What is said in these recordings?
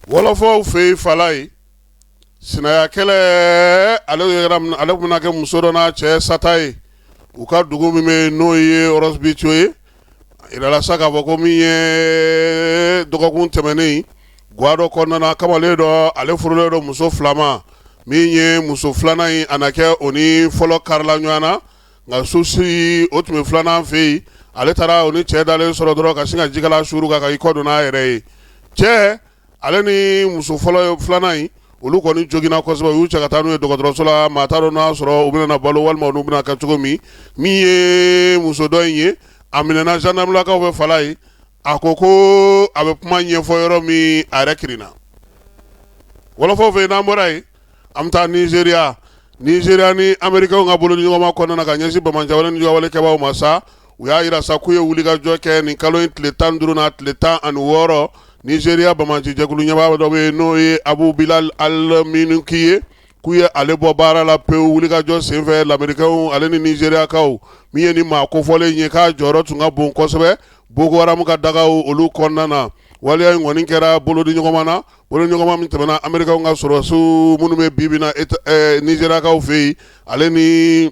Wɔlɔfɔw fɛ yen, Falaye, sinaya kɛlɛ, ale ale bɛna kɛ muso dɔ n'a cɛ sata ye u ka dugu min bɛ yen, n'o ye Ross Bethio ye. A yirala sa k'a fɔ ko min ye dɔgɔkun tɛmɛnen, ga dɔ kɔnɔna na, kamalen dɔ, ale furulen don muso fila ma. Min ye muso filanan ye, a na kɛ o ni fɔlɔ karila ɲɔgɔn na, nka susi o tun bɛ filanan fɛ yen. Ale taara o ni cɛ dalen sɔrɔ dɔrɔn ka sin ka jikala suuru kan ka i kɔ don n'a yɛrɛ ye. Cɛ ale ni muso fɔlɔ filanan in, olu kɔni joginna kosɛbɛ. U y'u cɛ ka taa n'u ye dɔgɔtɔrɔso la. Maa t'a dɔn n'a sɔrɔ u bɛna na balo walima olu bɛna kɛ cogo min. Min ye muso dɔ in ye, a minɛna gendarmelakaw fɛ, Falaye. A ko ko a bɛ kuma ɲɛfɔ yɔrɔ min, a yɛrɛ kirinna. Wɔlɔfɔw fɛ yen, n'an bɔra yen, an bɛ taa Nizeriya. Nizeriya ni Amerikɛnw ka bolodiɲɔgɔnma kɔnɔna na ka ɲɛsin banbaanciwale ni juguyawale kɛbaaw ma sa, u y'a jira sa k'u ye wulikajɔ kɛ nin kalo in tile 15 n'a tile 16. Nizeriya banbaanci jɛkulu ɲɛmaa dɔ bɛ yen, n'o ye Abu Bilal al-Minuki ye, k'u ye ale bɔ baara la pewu wulikajɔ senfɛ Lamerikɛnw ale ni Nizeriyakaw. Min ye nin maa kofɔlen ye, k'a jɔyɔrɔ tun ka bon kosɛbɛ Boko Haram ka dagaw olu kɔnɔna na. Waleya in kɔni kɛra bolodiɲɔgɔnma na, bolodiɲɔgɔnma min tɛmɛna Amerikɛnw ka sɔrɔdasiw minnu bɛ bi bi na Nizeriyakaw fɛ yen, ale ni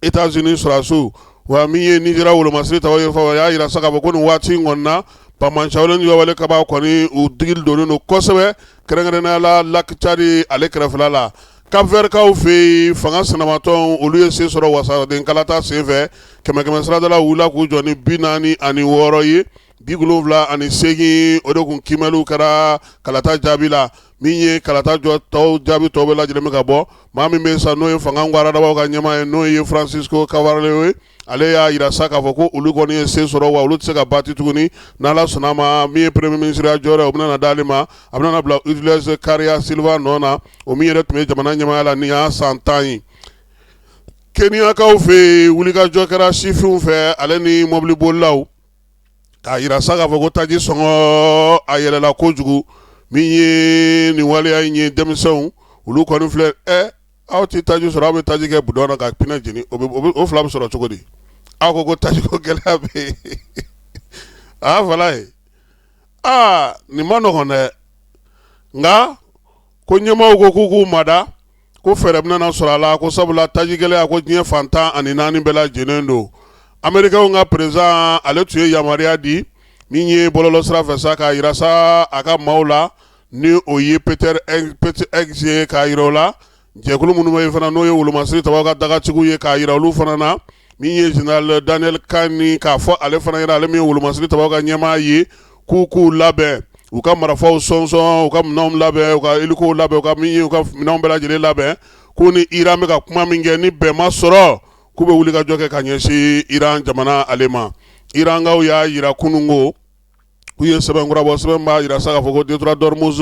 États-Unis sɔrɔdasiw. Wa min ye Nizeriya wolomasiri taw ye, fɔ y'a jira sa k'a fɔ ko nin waati in kɔni na, banbaanciwale ni juguyawale kɛbaaw kɔni, u digi donnen don kosɛbɛ, kɛrɛnkɛrɛnnenya la Lac Tchad ale kɛrɛfɛla la. Cap-Vertkaw fɛ yen, fanga sinamatɔn, olu ye se sɔrɔ wasaden kalata senfɛ. Kɛmɛ kɛmɛ sarada la, wulila k'u jɔ ni 46 ye, 78, o de kun kiimɛliw kɛra kalata jaabi la. Min ye kalata jɔ tɔw jaabi tɔw bɛɛ lajɛlen bɛ ka bɔ, maa min bɛ sa, n'o ye fanga gwaradabaw ka ɲɛmaa ye, n'o ye Francisco Carvalho ye, ale y'a jira sa k'a fɔ ko olu kɔni ye se sɔrɔ, wa olu tɛ se ka bati tuguni. N'Ala sɔnna ma, min ye premier ministre ya jɔyɔrɔ ye, o bɛna na d'ale ma. A bɛna na bila Ulisses Correia Silva nɔ na, o min yɛrɛ tun bɛ jamana ɲɛmaaya la nin y'a san 10 ye. Keniyakaw fɛ yen, wulikajɔ kɛra sifinw fɛ ale ni mɔbilibolilaw k'a jira sa k'a fɔ ko taji sɔngɔ a yɛlɛla kojugu. Min ye nin waleya in ye, denmisɛnw olu kɔni filɛ, aw tɛ taji sɔrɔ, aw bɛ taji kɛ bidɔn na ka pinɛ jeni. O fila bɛ sɔrɔ cogo di? Aw ko ko taji ko gɛlɛya bɛ yen. A Falaye, aa, nin ma nɔgɔn dɛ. Nka ko ɲɛmaaw ko k'u k'u mada, ko fɛɛrɛ bɛna na sɔrɔ a la, ko sabula taji gɛlɛya ko diɲɛ fan 14 bɛɛ lajɛlen don. Amerikɛnw ka président, ale tun ye yamaruya di min ye bɔlɔlɔ sira fɛ sa, k'a jira sa a ka maaw la, ni o ye Pete Hegseth ye, k'a jira o la jɛkulu minnu bɛ yen fana, n'o ye wolomasiri tabaw ka dagatigiw ye, k'a jira olu fana na. Min ye général Daniel Kani, k'a fɔ ale fana ɲɛna, ale min ye wolomasiri tabaw ka ɲɛmaa ye, k'u k'u labɛn, u ka marifaw sɔnsɔn, u ka minɛnw labɛn, u ka hélicow labɛn, u ka min ye, u ka minɛnw bɛɛ lajɛlen labɛn, k'u ni Iran bɛ ka kuma min kɛ, ni bɛn ma sɔrɔ, k'u bɛ wuli ka jɔ kɛ ka ɲɛsin Iran jamana ale ma. Irankaw y'a jira kunun ko k'u ye sɛbɛn kura bɔ, sɛbɛn b'a jira sa k'a fɔ ko détroit d'Ormuz,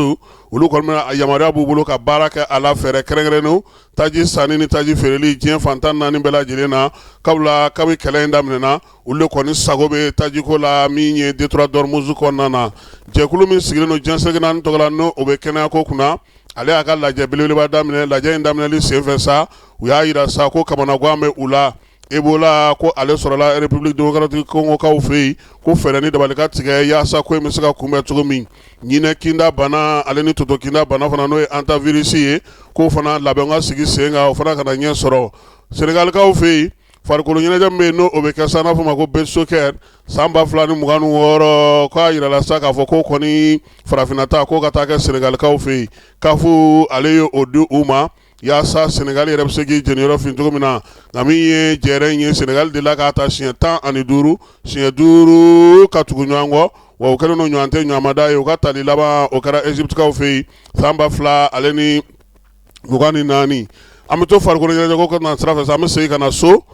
olu kɔni bɛna yamaruya b'u bolo ka baara kɛ a la, fɛɛrɛ kɛrɛnkɛrɛnnenw, taji sanni ni taji feereli diɲɛ fan 14 bɛɛ lajɛlen na. Kabila kabi kɛlɛ in daminɛna, olu de kɔni sago bɛ tajiko la min ye détroit d'Ormuz kɔnɔna na. Jɛkulu min sigilen don diɲɛ seleke naani tɔgɔ la, n'o bɛ kɛnɛyako kunna, ale y'a ka lajɛ belebeleba daminɛ. Lajɛ in daminɛli senfɛ sa, u y'a jira sa ko kamanagan bɛ u la. Ebola ko ale sɔrɔla République démocratique Congokaw fɛ yen, ko fɛɛrɛ ni dabali ka tigɛ yaasa ko in bɛ se ka kunbɛn cogo min. Ɲinɛ kinda bana ale ni toto kinda bana fana, n'o ye hantavirus ye, k'o fana labɛn ka sigi sen kan, o fana kana ɲɛ sɔrɔ. Senegalikaw fɛ yen, farikolo ɲɛnajɛ min bɛ yen, n'o bɛ kɛ sa, n'a fɔ ma ko beach soccer, san 2026, k'a jirala sa k'a fɔ ko kɔni farafinna ta k'o ka taa kɛ Senegalikaw fɛ yen. CAF ale ye o di u ma yaasa Senegal yɛrɛ bɛ se k'i jeniyɔrɔ fin cogo min na. Nka min ye jɛrɛ in ye, Senegal delila k'a ta siɲɛ 15, siɲɛ duuru ka tugu ɲɔgɔn kɔ, wa o kɛlen don ɲɔgɔn tɛ ɲɔgɔnmada ye. U ka tali laban, o kɛra Egyptekaw fɛ yen san 2024. An bɛ to farikolo ɲɛnajɛ ko na sira fɛ sa, an bɛ segin ka na so.